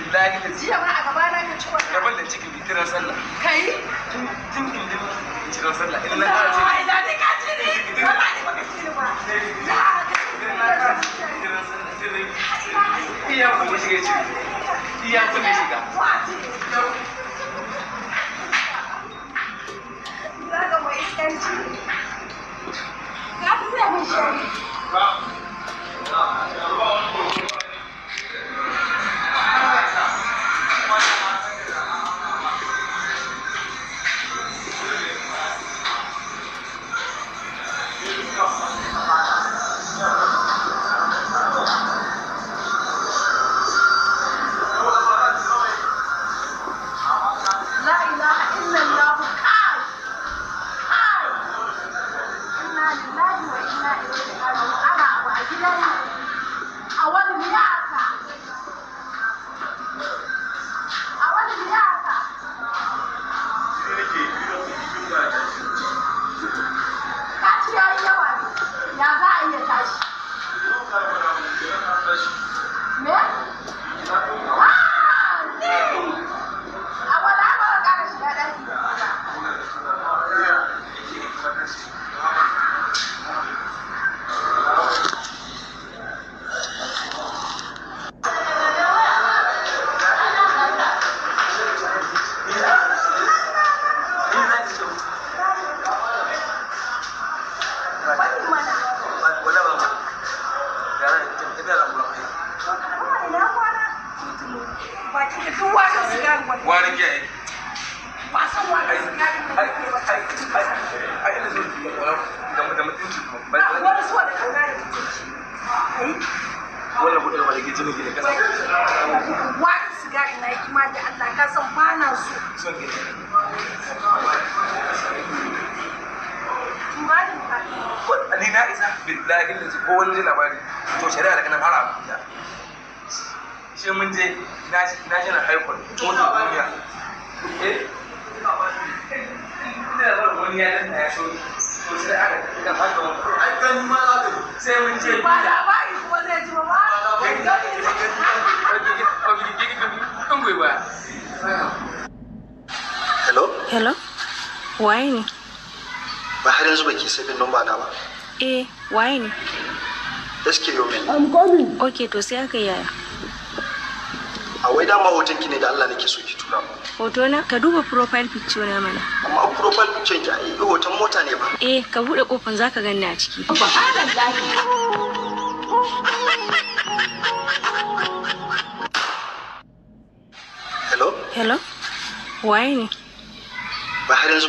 Billahi da Jiya ma a gaba na ka ci wannan. Gaban da cikin bitiran sallah. Kai? Tun gindin ciran sallah. Ina na ƙara ce. Ai, da ni ka ci ni. Wallahi baka ci ni ba. Ya ka ci ni. Iya kuma shiga ciki. Iya kuma shiga. Za ka mai iskanci. Ka fi zai mun shari. La ilaha illallah kai. Kai. Inna lillahi wa inna ilaihi raji'un. Ana abu a gidan nan. A wani miyaka. A wani miyaka. Ka ci yayi yawa ne. Ya za a iya tashi? Me? Ah, ni! A wani ba ka ƙara shiga ɗaki da ni ba. Bari mana. To karɓi ina kwana? Bakin ka duk warin sigari wannan. Warin giya yake. Ba san warin sigari ne Ai, kake ba. ai, ai, ai, ina so da mutunci kuma. Ba wani so da kauna da mutunci. Ai, Wannan kudin ba da ke jini gida kasa. warin sigari na yi imani da Allah ka san ba na so. Son gida. Tumanin ka. Ni na isa billahi da ko wani ji labari to shari'a daga nan har Abuja. Sai mun je National High Court ko ta duniya. Eh? Ina da wani ya danna ya so to sai aka tafi kan haka wani. Ai gani ma za ka yi. Sai mun je Ba labari kuma zai ji ba ba. Hello? Hello? Waye ne? Ba har yanzu baki sabin number na ba. Eh, waye ne? SK Yomin. Ok, to sai aka yaya. A wai dama hoton ki ne da Allah nake so ki tura mu. Hoto na? Ka duba profile picture na mana. Amma profile picture ki ai hoton mota ne ba. Eh, ka bude kofan zaka ganni a ciki. Hello? Hello? Waye ne? Ba har yanzu